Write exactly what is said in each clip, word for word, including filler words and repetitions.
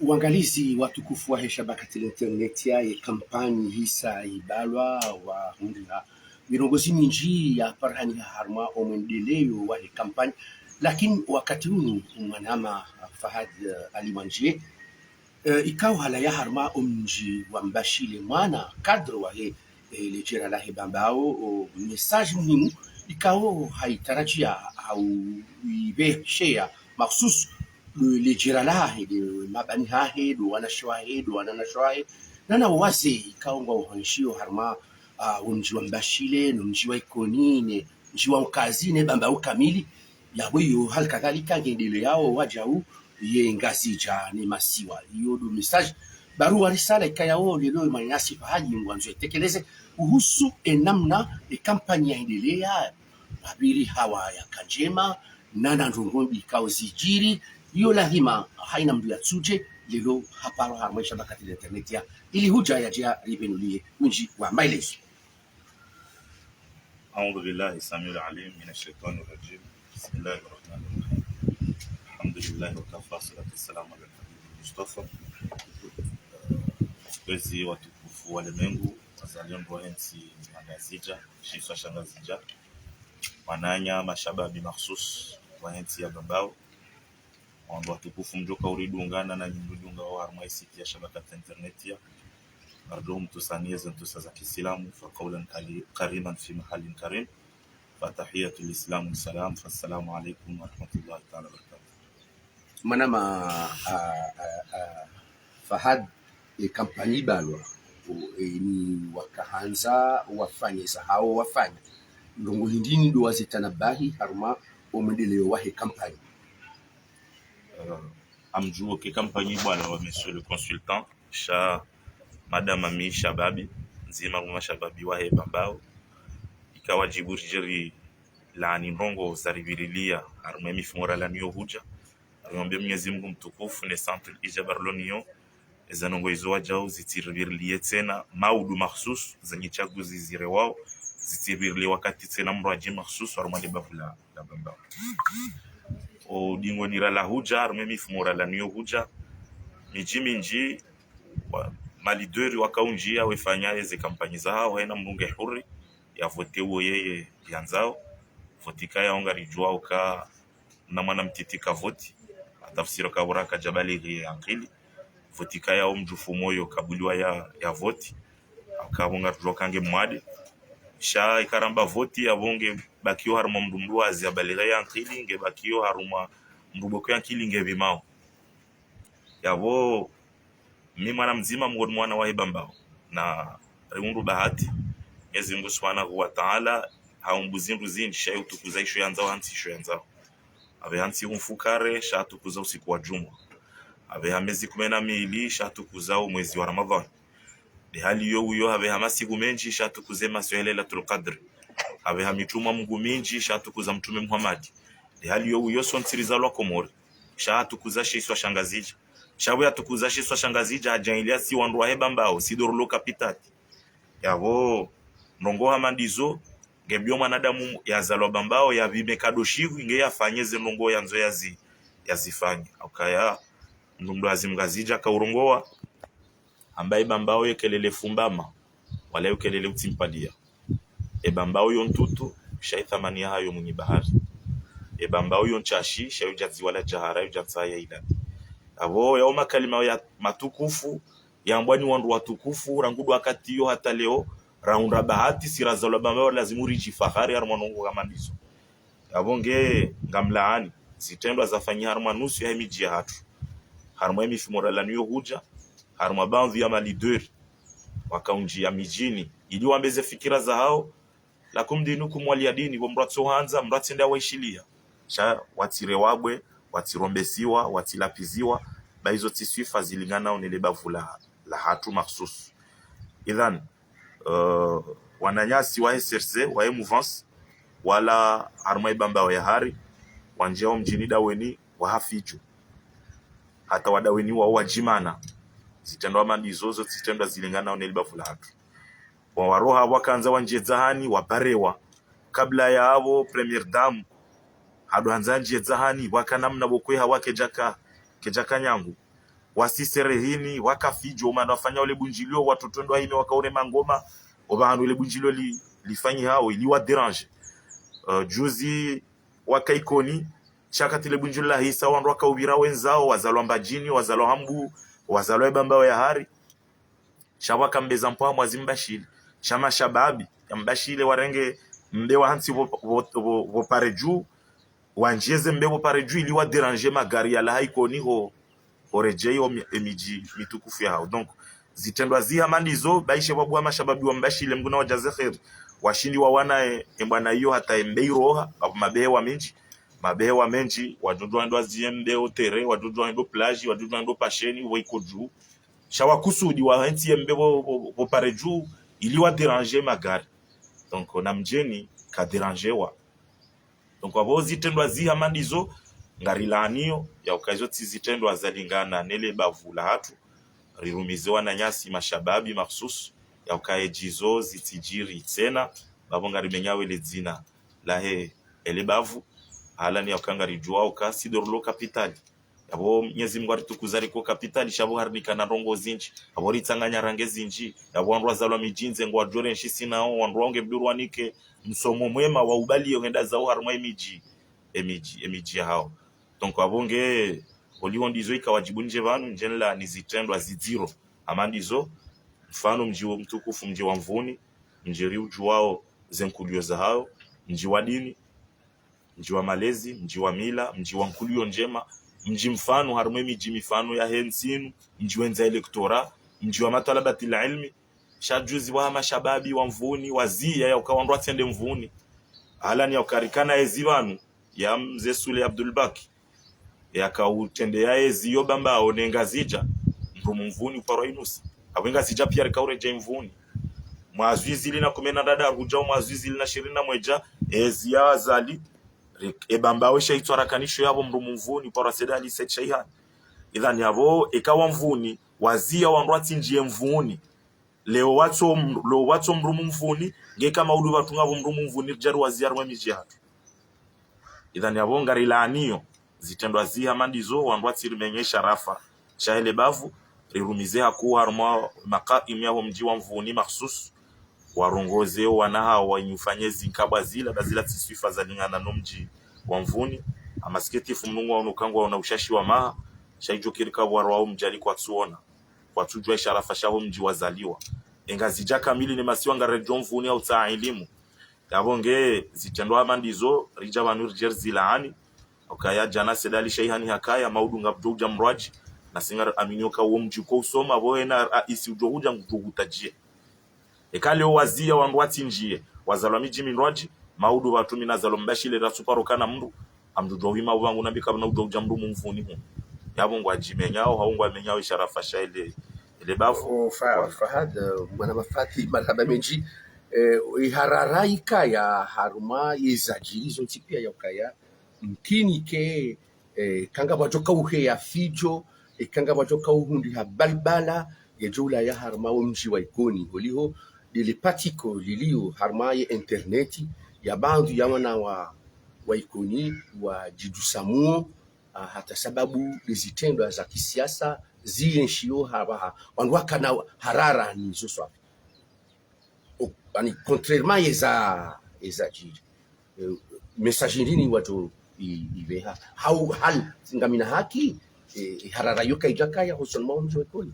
Wangalizi watukufu wahe shabakati la internet, ye kampanyi hisa ibalwa, wahundriha mirongozi mindji yaparihaniha harumwa omwendeleyo wahe kampanyi. Lakini wakati unu mwanama Fahad, eh, Ali Mwandjiye, eh, ikao halaya harumwa omdji wa Mbashile, mwana cadre wahe, eh, ledjera lahe Bambao, o message muhimu ikao haitarajia hau ipvehesheya makhsus ndo ledjera lahe, ndo mabani hahe, ndo wanashe wahe, ndo wananashe wahe, nana wazee ikao ngwao hwenshio harumwa, ah, omdji wa Mbashile, no mdji wa Ikoni, ne mdji wa Ukazi, ne Bambao kamili. Yapvo iyo hali kadhalika ngendeleao wajau ye Ngazidja ne masiwa. Iyo ndo message, baruwa, risala ikayao leo mwananyasi Fahad ngwandzo itekeleze uhusu enamna ekampanyi yaendeleya, pvapviri hawa yaka ndjema, nana ndrongoo mbi ikao zidjiri. Iyo lazima haina mndru yatsudje leo haparo harumwa ye shabakati la internet ya ili hudja yadje yaripvenuliye wendji wa maelezo. أعوذ بالله السميع العليم من الشيطان الرجيم. بسم الله الرحمن الرحيم. الحمد لله وكفى، والصلاة والسلام على الحبيب المصطفى. Kwezi watukufu wa lemengu, wazalendo wahe ntsi ya Ngazidja, shisiwa sha Ngazidja, wananya mashababi makhsus wahe ntsi ya Bambao, wandru watukufu mdjoka uridunga nana nyi mridungao harumwa ye site ya shabakati la internet ya. Ngarudjo mtusaniya ze ntusa za kiislamu, فقولا كري-، كريما في محل كريم، فتحية الإسلام السلام، فالسلام عليكم ورحمة الله تعالى وبركاته. Mwanama, ah, ah, ah, Fahad, e kampanyi ibalwa, o, e, ni wakahandza wafanye zahao wafanya. Ndrongoo hindri ndo wazitanabahi harumwa omwendeleyo wahe kampanyi? Eh, ngamdjuo ke kampanyi ibalwa, monsieur le consultant, sha madama mi shababi, ndzima mwa mashababi wahe Bambao, ika wadjibu ridje rilaani ndrongoo zaripvirilia harumwa emifumo ralaaniyo hudja. Rimwombe Mwenyezi Mungu mtukufu ne centre Ijaba rilo nayo, eza ndrongoo izo wajau zitsiripvirilie tsena, maudu makhsus zenyi tsaguzi zirewao, zitsiripvirilie wakati tsena mrwadji makhsus harumwa lebavu la, la Bambao. O dingo nira la hudja, harumwa emifumo ralaaniyo hudja, midji mindji, wa, maleader waka undjia wefanya eze kampanyi zahao, haina mndru nge huru yavote uwo yeye yandzao. Voti ikayao ngaridjuao uka na mwana mtiti kavoti, atafsiri uka pvo ra kadjabalighi ye ankili. Voti ikayao mdjufu moyo kabuliwa ya, yavoti, uka pvo ngaridjuao uka nge mwade. Sha ika ramba voti, yapvo nge bakiyo harumwa mndru mdru wazi yabalighi ye ankili, nge bakiyo harumwa mndru boko ye ankili nge pvimao. Yapvo mi mwana mdzima mngoni mwa wana wahe Bambao, na rihundru bahati, Mwenyezi Mungu Subhanahu wa Ta'ala haumbu zindru zindji, sha utukuza isho yandzao, hantsi isho yandzao. Apveha ntsihu mfukare, sha hatukuza usiku wa djumwa. Apveha mezi kume na mili, sha hatukuza omwezi wa Ramadhani. Nde hali iyo uyo, apveha masiku mendji, sha hatukuza emasihu ya Lailatul Qadri. Apveha mitrumwa Mungu mindji, sha hatukuza Mtrume Muhammad. Nde hali iyo uyo, sontsi rizalwa Komori, sha hatukuza she isiwa sha Ngazidja. Sha pvo yatukuza she isiwa sha Ngazidja, hadjaanlia si wandru wahe Bambao, si ndo rilo kapitali. Yapvo ndrongoo hama ndizo, nge pvo mwanadamu yazalwa Bambao, yapvime kado shihwi, nge yafanye ze ndrongoo yandzo yazi, yazifanye. Ukaya, mndru mdru hazi Mngazidja kaurongoa, hamba e Bambao yo kelele fumbama, wala yo kelele utsimpalia. E Bambao yo ntutu, sha ithamani yahayo mwinyi bahari. E Bambao yo ntsashi, sha yo dja dziwa la djahara, yo dja ntsaha ya ilani. Yapvo yao makalima ya matukufu, yambwa ni wandru watukufu, rangu ndo wakati iyo hata leo, rahundra bahati, si razalwa Bambao, lazimu ridjifahari harumwa ndrongoo hama ndizo. Yapvo nge ngamlaani zitrendwa zafanyiha harumwa nusu yahe midji yahatru, harumwa emifumo ralaaniyo hudja, harumwa baadhwi ya maleader waka undjia midjini ili wambe ze fikira zahao. لكم دينكم ولي دين, pvo mndru atsohandza, mndru atsende awaishiliya. Sha watsirewabwe, watsirombesiwa, watsilapviziwa, ba izo tsi swifa zilinganao ne lebavu la, lahatru makhsus. Idhan, eh, wananyasi wahe C R C, wahe mouvance, wala harumwa e Bambao ya hari, wandjiao mdjini Daweni, waha fidjo. Hata wa Daweni wao wadjimana. Zitrendwa hama ndizo zo zitrendwa zilinganao ne lebavu lahatru. Pvo waroha pvo wakandza wandjie dzahani, waparewa. Kabla yapvo, première dame, hado handza yandjie dzahani, pvwaka namna pvo kweha wa kedjaka, kedjaka nyangu. wasi Serehini, waka Fidjo, mana wafanya ole bundjilio, watoto ndo wahime waka ure mangoma, opvahanu ole bundjilio li, lifanyihao, ili wa déranger. Euh, juzi waka Ikoni, sha wakati le bundjilio lahisa, wandru waka upvira wendzao, wazalwa Mbadjini, wazalwa Hambu, wazalwa Ibambao ya hari. Sha pvwaka mbeza mpwa mwazi Mbashile. Sha mashababi ya Mbashile warenge mbe wa hantsi pvo, pvo, pvo, pvo pare dju, wandjieze mbe pvo pare dju ili wa déranger magari yalawa Ikoni ho, ho redjei o mi, emidji mitukufu yahao. Donc, zitrendwa ziha mandizo, baishe pvwabuwa mashababi wa Mbashile, Mngu na wajaze kheri. Washindi wawana e, e mbwana iyo hata e mbe iroha, apvo mabehewa mendji. Mabehewa mendji, wadjodjuwa ndo wazie mbe o terrain, wadjodjuwa ndo plage, wadjodjuwa ndo pasheni, wo iko dju. Sha wakusudi wahentsi ye mbe pvo, pvo, pvo pare dju, ili wa déranger magari. Donc, na mdjeni ka dérangewa. Donc, apvo zitrendwa ziha mandizo, ngarilaaniyo, ya uka izo tsi zitrendwa zalingana nele bavu lahatru, rirumize wananyasi mashababi makhsus, ya uka edjizo zitsidjiri tsena, bapvo ngarimenyao ele dzina lahe ele bavu, halani ya uka ngaridjuwao uka si ndo rilo kapitali. Yapvo Mnyezi Mngu haritukuza riko kapitali, sha pvo harinika na ndrongoo zindji, yapvo ritsanganya rangi zindji, yapvo wandru wazalwa midji ndze ngwadjore ntsi sinao, wandru wao nge pvudjuru wanike msomo mwema wa ubali yo hwenda zao harumwa emidji, emidji, emidji yahao. Donc, apvo nge, holiho ndizo ika wadjibu ndje pvanu, ndje nla ni zitrendwa zidziro. Ama ndizo, mfano mdji wo mtukufu, mdji wa Mvuni, mdji riudjuwao ze nkulio zahao, mdji wa dini, mdji wa malezi, mdji wa mila, mdji wa nkulio ndjema, mdji mfano harumwa emidji mifano yahe ntsi inu, mdji wendza elektora, mdji wa matwalabatil ilmi. Sha juzi waha mashababi wa Mvuni, waziya ya uka wandru watsende Mvuni. Halani ya uka rikana ezi pvanu, ya mze Sule Abdul Baki. Yaka utrendeya ezi yo Bambao ne Ngazidja, mdru mu Mvuni uparwa inusa. Apvo Ngazidja pia rika uredjei Mvuni. Mwaha zwizili na kume na ndraru hudja mwaha zwizili na shirini na mwedja, ezi ya Azali, ri, e Bambao esha itswa rakanisho yapvo mdru mu Mvuni uparwa Said Ali Said Shaihani. Idhan yapvo, eka wa Mvuni, waziya wandru watsindjiye Mvuni. Leo watso m, leo watso mdru mu Mvuni, ngeka maudu pvatru ngapvo mdru mu Mvuni, ridjari waziya harumwa emidji yahatru. Idhan yapvo ngarilaaniyo, zitrendwa ziha mandizo, wandru watsirimenye sharafa shahe le bavu, rirumize hakuu harumwa makaimu yaho mdji wa Mvuni makhsus, warongoze wana hao wanyufanye zinkabwa zila, ba zila tsi swifa zalingana no mdji wa Mvuni. Amasikitifu Mngu waono uka ngwaona ushashi wa maha, sha idjo kiri kapvwa rwao mdjali kwatsuona, kwatsudjuwa isharafa shaho mdji wazaliwa. E Ngazidja kamili ne masiwa ngaredjo Mvuni ya utsaha ilimu. Yapvo nge zitrendwa hama ndizo, ridja pvanu ridje rizilaani. Ukaya djana Said Ali Shaihani hakaya, maudu ngapvudjo udja mdru wadji, na si ngariamini uka wo mdji uko usoma, pvo ena raisi udjo udja ngudjo hutadjiye. Eka leo waziya wandru watsindjiye, wazalwa midji mindrwadji, maudu pvatru mi nazalwa Mbashile ratsuparo kana mdru, amdjudjuwa uhima upvangu nambi kapvana udjuwa udja mdru mu Mvuni hunu. Yapvo ngwadjimenyao, hau ngwamenyao isharafa shahe le, ele bavu. O, fa, Fahad, eh, mwana mafati, marahaba mendji. Eh, iharara ikaya harumwa yezadjiri zontsi pia ya ukaya, mkini ke, eh, kanga pvwadjoka uheya fidjo, eh, kanga pvwadjoka uhundriha balbala, yedjo ulaya harumwa wo mdji wa Ikoni. Holiho, lile patiko lilio harumwa ye internet, ya baadhwi ya wana wa, wa Ikoni, wadjidjusa muo, ah, hata sababu lezitrendwa za kisiasa, zienshio hapvaha. Wandru wakana harara ni zo swafi. O, yaani, contrairement yeza, yezadjiri. Eh, message ndrini wadjo i, ipveha. Hau, hal, ngamina haki, eh, harara yo kaidjakaya, hosoni mwa wo mdji wa Ikoni.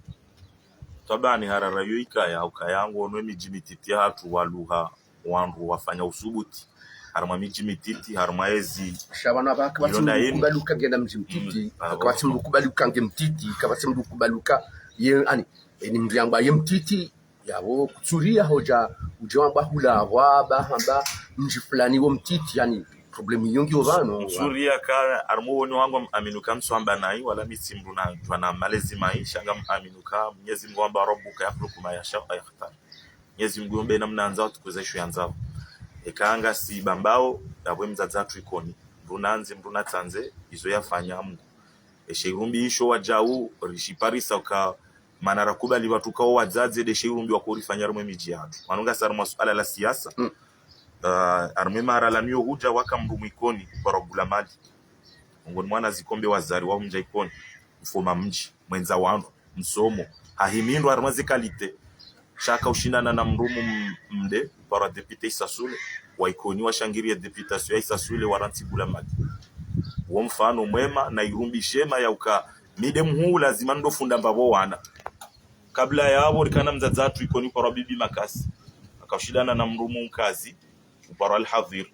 Twabani harara yo ikaya, ukaya ngoono emidji mititi yahatru waluha, wandru wafanya usubuti. Harumwa midji mititi, harumwa ezi. Sha pvanu apvaha kapvatsi mdru kubali uka ngena mdji mtiti, mm, ah, kapvatsi mdru kubali uka nge mtiti, kapvatsi mdru kubali uka ye, yaani, eni mdru yamba ye mtiti, yapvo kutsuria hodja, udje wamba hula, wamba hamba mdji fulani wo mtiti, yaani, problème iyo ngiyo pvanu. Kutsuria ka, harumwa woni wangu aminuka mswamba nayi, wala mi tsi mdru nadjuwa na malezi mayi, sha ngam aminuka, Mnyezi Mngu wamba, ربك يخلق ما يشاء ويختار. Mnyezi Mngu yombe namna yandzao, tukuza isho yandzao. Eka ngasi Bambao, yapvo emdzadze hatru Ikoni. Mdru nandze, mdru natsandze, izo yafanya Mngu. Eshe irumbi isho wadjau, rishiparisa uka, mana rakubali pvatru kao wadzadze, ndeshe irumbi wako rifanya harumwa emidji yahatru. Wanu ngasi harumwa suala la siasa. Mm. Ah, harumwa emara lanu yo hudja waka mdru mu Ikoni, uparwa Gulamali. Ngoni mwana zikombe wazari wa humdja Ikoni. mfoma mdji, mwendza wandru, msomo, hahimi ndro harumwa ze qualité. Sha haka ushindana na mdrumu m-, mde, uparwa député Issa Soule, wa Ikoni washangiriye députation ya Issa Soule, warantsi bula mali. Wo mfano mwema, na irumbi shema ya uka mi nde mhuu lazima ndo funda mbapvo wana. Kabla yapvo rikana mdzadze hatru Ikoni uparwa Bibi Makasi. Haka ushindana na mdrumu mkazi, uparwa Al Hadhir.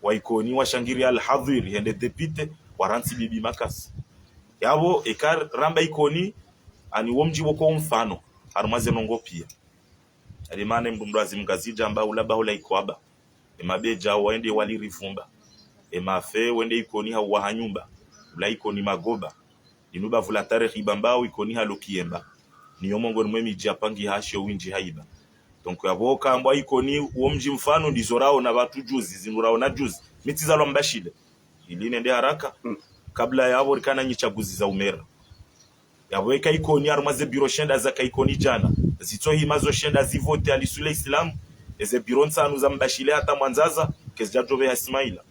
Wa Ikoni washangiriya Al Hadhir, hende député, warantsi Bibi Makasi. Yapvo, eka ramba Ikoni, ani wo mdji wo ko mfano, harumwa ze ndrongoo piya. Ari mana mdru mdru azi Mngazidja amba ula bahula ikwaba. Ema bedja wende wali rivumba. Ema fe wende Ikoni ha uwaha nyumba. Ula Ikoni magoba. Inu bavu la tarehi Bambao Ikoni halo kiemba. Ni yo mongoni mwe midji ya pangi hashe windji haiba. Donc, yapvo kambwa Ikoni wo mdji mfano ndizo raona pvatsu juzi, zinu raona juzi. Mi tsi zalwa Mbashile. Ili nende haraka. Mm. Kabla yapvo rikana nyi tsaguzi za umera. Yapvo eka Ikoni harumwa ze biro shenda zaka Ikoni djana. Zitso hima zo shenda zivote Ali Soule Islam. Eze biro ntsanu za Mbashile hata Mwandzaza, kezidja djopveha Ismaila.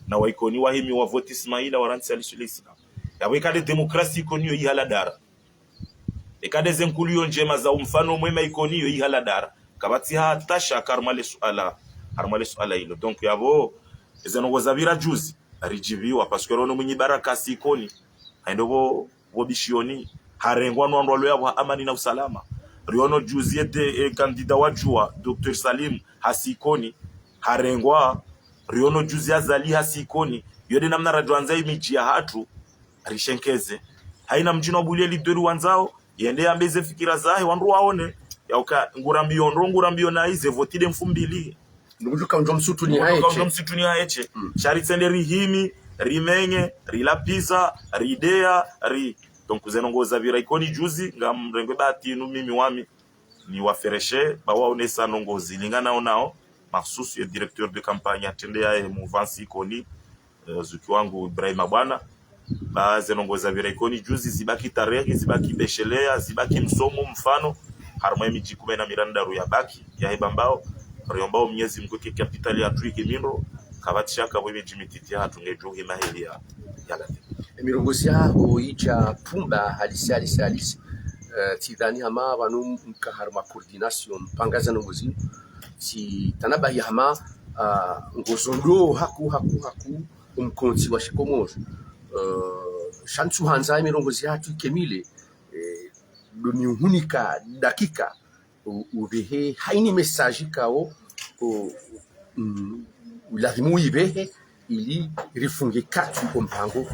Na wa Ikoni wahimi wavote Ismaila, warantsi Ali Soule Islam. Yapvo eka nde démocratie Ikoni yo ihala dara. Eka nde ze nkulu yo ndjema za umfano mwema Ikoni yo ihala dara. Kapvatsi hata shaka harumwa le suala, harumwa le suala ilo. Donc, yapvo, eze ndrongoo zapvira juzi, ridjiviwa, parce que riono Mwinyi Baraka hasi Ikoni. Hayindo pvo, pvo Bishioni, harengwa no wandru walo yapvo ha amani na usalama. Riono juzi ete, e, candidat wa Juwa, Docteur Salim, hasi Ikoni, harengwa, riono juzi Azali hasi Ikoni, yo nde namna radjo andza imidji ya hatru, rishenkeze. Hayina mdji no bulie leader wandzao, yende yambe ze fikira zahe, wandru waone, ya uka ngurambiyo ndro, ngurambiyo nayi, ze voti nde mfumbili. Ndugu juka unjo msutuni hayeche. Unjo msutuni hayeche. Mm. Sha ritsende rihimi, rimenye, rilapviza, rideya, ri. Donc, ze ndrongoo zapvira Ikoni juzi, ngamrengwe bahati inu mimi wami. Ni wafereshe, ba waonesa ndrongoo zilingana nao, makhsusu ye directeur de campagne atrende yaye mouvance Ikoni, eh, zuki wangu Ibrahima Bwana. Ba ze ndrongoo zapvira Ikoni juzi, zibaki tarehi, zibaki besheleya, zibaki msomo, mfano, harumwa ye midji kume na mirandaru ya baki, yahe Bambao, riombao Mnyezi Mngu ke capitale ya twiki mindro, kapvatsi shaka pvo ye midji mititi ya hatru ngedjo hima heli ya, ya late. Emirongozi yaho idja pvumba halisi, halisi, halisi. Eh, tsidhani hama pvanu mka harumwa coordination, mpanga ze ndrongoo zinu. Tsitanabahi hama, ah, ngozo ndo haku, haku, haku, umkontsi wa shikomori. Eh, sha ntsu handza emirongozi yahatru ikemile, eh, ndo nihunika dakika, u-, upvehe, hayini message kao, o, mm, lazimu uipvehe, ili rifunge katwi o mpango,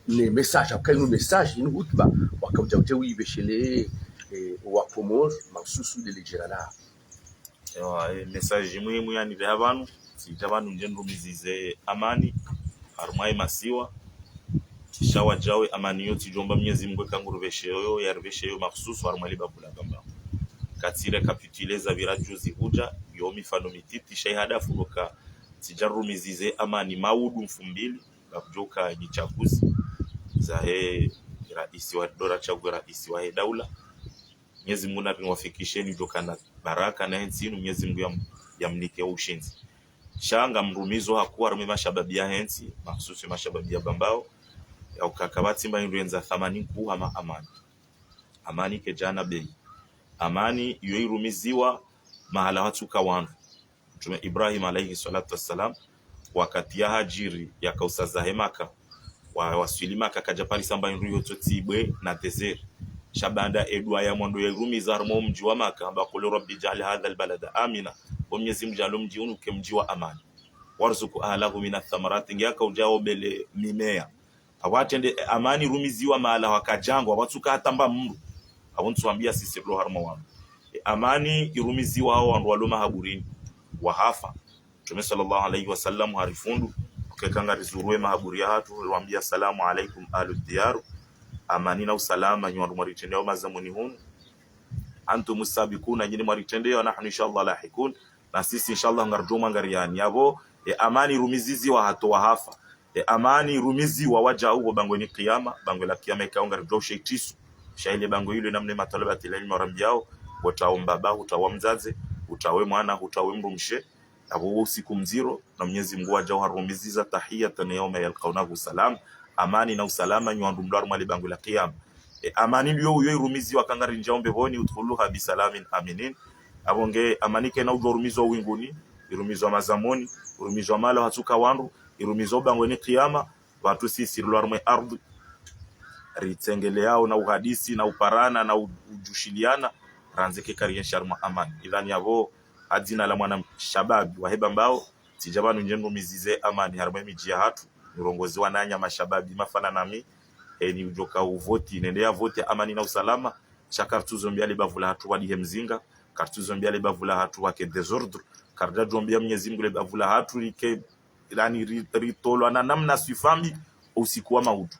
ne message, hauka inu message, inu hutuba, waka udja udje uipveshelee, eh, wa Komori, makhsusu le ledjera la. Ewa, e, message muhimu yani pveha pvanu, tsidja pvanu ndje ndumizize amani, harumwa ye masiwa, sha wadjawe amani yo tsidjomba Mnyezi Mngu eka nguripvesheyo, yaripvesheyo makhsusu harumwa le bavu la Bambao. Katsi récapitule zapvira juzi hudja, yo mifano mititi, sha ihadafu hoka, tsidja rumizize amani maudu mfumbili, ngapvodjoka nyi tsaguzi, zahe raisi wa, ndo ratsague raisi wahe daula. Mnyezi Mngu nariwafikisheni djokana baraka na hentsi inu, Mnyezi Mngu yam-, yamnike ushindzi. Sha ngamrumizo haku harumwa mashababi ya hentsi, makhsusu mashababi ya Bambao, ya uka kapvatsi mba indru yendza thamani nkuu hama amani. Amani kedjana beyi. Amani iyo irumiziwa mahala watsuka wandru. Mtrume Ibrahim alayhi swalatu wassalam, wakati yahadjiri, yakausa zahe Maka, wa, waswili Maka, kadja parisa mba indru yotsotsi ibwe na désert. Sha baanda edua ya mwando yairumiza harumwa omdji wa Maka, amba: قل رب اجعل هذا البلد آمنا. Bo Mnyezi Mngu, djaaliya omdji unu uke mdji wa amani. وارزق أهله من الثمرات, nge aka udja obele mimeya. Apvo atrende, e, amani irumiziwa mahala hwaka djangwa, hwatsuka hata mba mndru. Apvo ntsuwambiya sisi rilo harumwa wandru. E, amani irumiziwa hawo wandru walo mahaburini, wahafa. Mtrume swallallahu alayhi wa sallam harifundu, ukeka ngarizurwe mahaburi yahatru, riwambiya: السلام عليكم أهل الديار. Amani na usalama, nyi wandru mwaritrendeya mazamuni hunu. أنتم السابقون, nyinyi mwaritrendeya, ونحن إن شاء الله لاحقون. Na sisi, inshallah, ngaridjo mwangariyani. Yapvo, e, amani irumiziziwa hata wahafa. E, amani irumiziwa wadjau pvo bangweni kiyama, bangwe la kiyama ikao ngaridjo ushe itrisu. Sha ile bangwe ile namna matwalabatil ilmi warambiyao, hutsaha mbaba, hutsaha mdzadze, hutsaha mwana, hutsaha mdrumshe, yapvo usiku mdziro, na Mnyezi Mngu wadjau harumiziza: تحية يوم يلقونه سلام. Amani na usalama, nyi wandru mlo harumwa le bangwe la kiyama. E, amani ndiyo uyo irumiziwa kangari ndjao mbepvoni, udkhuluha bisalamin aminin. Apvo nge amani kayina udjo urumizwa winguni, irumizwa mazamoni, irumizwa mahala hatsuka wandru, irumizwa ubangweni kiyama, pvatsu sisi rilo harumwa ye ardhwi, ritsengeleao na uhadisi, na uparana, na u-, udjushiliana, randzi ke kariyenshi harumwa amani. Idhani yapvo, ha dzina la mwana shababi wahe Bambao, tsidja pvanu ndje nirumizize amani harumwa ye midji yahatru, nirongozi wananya mashababi mafana nami, eni udjoka uvoti, nende yavoti amani na usalama, sha karitsu djombia le bavu lahatru wadihe mzinga, karitsu djombia le bavu lahatru wake désordre, karitsu djombia Mnyezi Mungu le bavu lahatru like, yaani ri-, ritolwa na namna swifa mbi usiku wa maudu.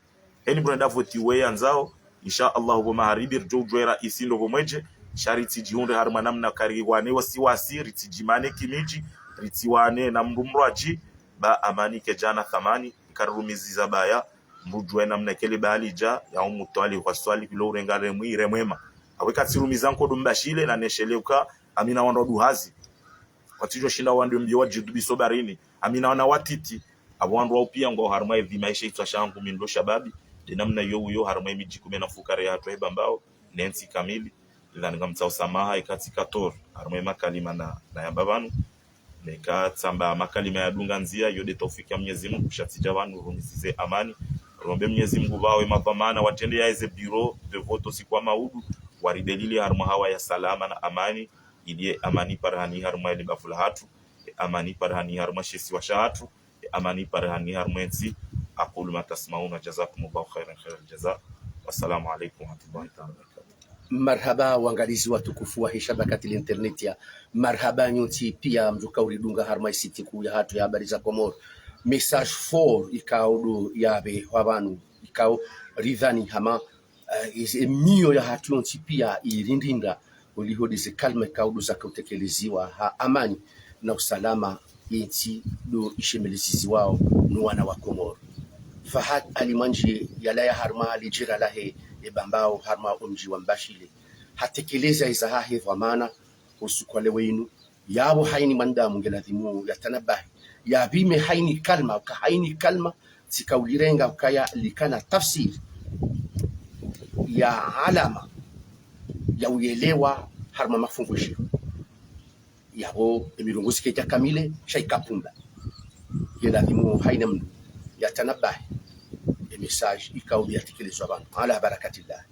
Eni pvo nenda voti we yandzao, insha Allah, pvo maharibi ridjo udjwera isi ndo pvo mwedje, sha ritsi djihundre harumwa namna kariwane wasiwasi, ritsi djimane kimidji, ritsi wane na mndru mrwadji, ba amani kayidjana thamani, ikarirumiziza baya, mndru udjuwe namna kele bali dja, ya umutwali kwa swali kilo urenga remwi remwema. Awe katsirumiza nkodo mbashile na neshele uka, amina wandru duhazi. Kwatsidjo shinda wandru mbio wadjidubiso barini. Amina wana watiti. Apvo wandru wao pia ngwao harumwa ye dhima ishe itswa shangu mi ndo shababi. Nde namna iyo uyo harumwa ye midji kume na mfukare yahatru he Bambao, ne ntsi kamili. Idhani ngamtsao samaha, ika tsika tort harumwa ye makalima na, nayamba pvanu. Neka tsamba makalima yadunga ndzia, iyo nde taufiki ya Mnyezi Mungu, sha tsidja pvanu, nirumizize amani. Rombe Mnyezi Mungu pvawe madhwamana, watrende ya eze bureau de vote usiku wa maudu, waridjelili harumwa hawa ya salama na amani, ili ye amani iparihane harumwa yele bavu lahatru, ye amani iparihane harumwa she isiwa shahatru, ye amani iparihane harumwa ye ntsi. أقول ما تسمعون، جزاكم الله خيرا خير الجزاء. والسلام عليكم ورحمة الله تعالى وبركاته. Marahaba, wangalizi watukufu wahe shabakati la internet ya. Marahaba nyontsi pia mdjoka uridunga harumwa ye site kuu yahatru ya Habari za Komori. Message fort ikao ndo yapvehwa pvanu, ikao ridhani hama, eh, eze miyo yahatru yontsi pia irindinda, oliho ndeze kalima ikao ndo zaka utekeleziwa ha amani na usalama, ye ntsi ndo ishemeleziziwao no wana wa Komori. Fahad Ali Mwandje yalawa harumwa le djera lahe e Bambao harumwa omdji wa Mbashile, hatekeleza eza hahe dhwamana usiku wa leo inu. Yapvo hayina mwanadamu nge ladhimu yatanabahi, yapvime hayina kalima, uka hayina kalima tsika ulirenga ukaya likana tafsiri ya alama ya uyelewa harumwa mafungu ishirini. Yapvo emirongozi kayidja kamili, sha ika pvumba. Nge ladhimu hayina mndru yatanabahi, e message ikao yatekelezwa pvanu. Ala barakatillah.